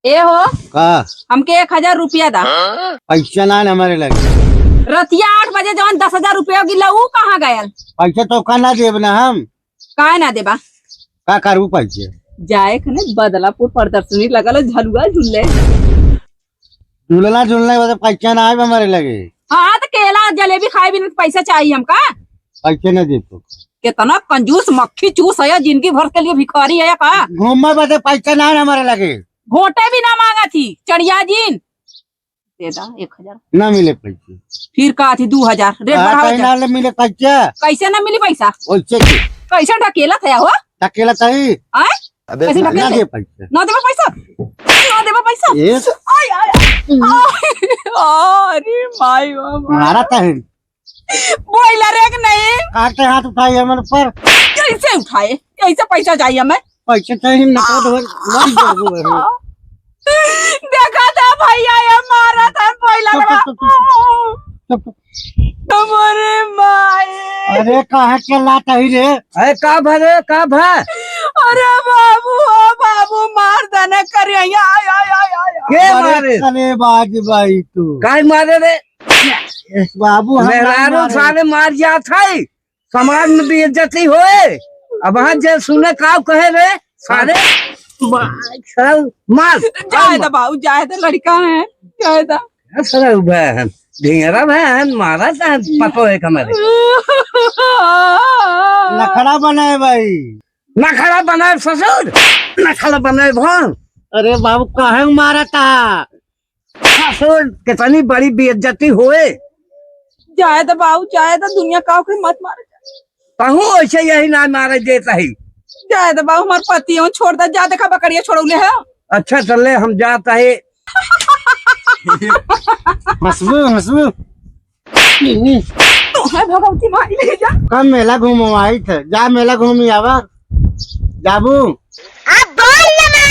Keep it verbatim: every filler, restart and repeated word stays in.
ए हो, का? हमके एक हजार रुपया दा। पैसा ना न हमारे लगे। रतिया आठ बजे जवन दस हजार रुपया गिला, ऊ कहाँ गयल? पैसा तो का ना देब ना हम। काहे ना देबा? का करबू पैसे? जाए खने बदलापुर प्रदर्शनी लगल, झलुआ झूले। झूलना झूलने वाला पैसा ना आए हमारे लगे। हाँ, तो केला जलेबी खाए बिना पैसा चाहिए हमका? पैसे ना दे तो। कितना कंजूस मक्खी चूस है, जिंदगी भर के लिए भिखारी है का? घूमे बदे पैसा ना है हमारे लगे। घोटे भी ना मांगा थी, चढ़िया जीन। दे दा एक हजार। ना मिले पैसे। फिर कहा थी दो हजार, रेट हाँ, बढ़ाओ कहीं जा। ना ले मिले पैसा। कैसे ना मिली पैसा? वैसे के। कैसे ढकेला था हो? ढकेला था ही। आय? अबे कैसे ना ढकेला? दे पैसा। ना देबा पैसा? ना देबा पैसा? ये? आय, आय, आय। आय, अरे माई बाबा। मारा था ही। बोला रे कि नहीं? काटे हाथ उठाई हमन पर। कैसे उठाए? कैसे पैसा चाहिए हमें? पैसे चाहिए, नकद हो, लग जाबो है। देखा था भैया, ये मारा था, बोला चुप, था। चुप, चुप, चुप, चुप। अरे माई। अरे, काहे के लात है रे? अरे, का भा रे, का भा? अरे बाबू, ओ बाबू, मार देने करे, आय, आय, आय, आय, आय। के अरे मारे? कलेबाज भाई तू। काहे मारे रे? बाबू, हम मेहरारू ना मारे। सारे मार जात है, समाज में बेइज्जती होए। अब हाँ जे सुने का कहे रे सारे, मार, मार, जाए मार। दा बाबू, जाए दा, लड़का है, जाए दा। सारा उभा है, ढिंगरा है, मारा था, पतो है कमरे। नखरा बनाए भाई। नखरा बनाए ससुर, नखरा बनाए भान। अरे बाबू, काहे मारा था? ससुर, कितनी बड़ी बेइज्जती होए। जाए तो बाबू, जाए तो, दुनिया का के मत मारे। कहूँ ऐसे यही ना मारे देता ही। जाए तो बाबू, हमार पति हो, छोड़ दे, जा देखा बकरिया छोड़ौले है। अच्छा, चल ले, हम जाता है। हंसबू, हंसबू। तू है भगवती माई ले जा। कम मेला घूमो आई थे, जा मेला घूमी आवा। जाबू। अब बोल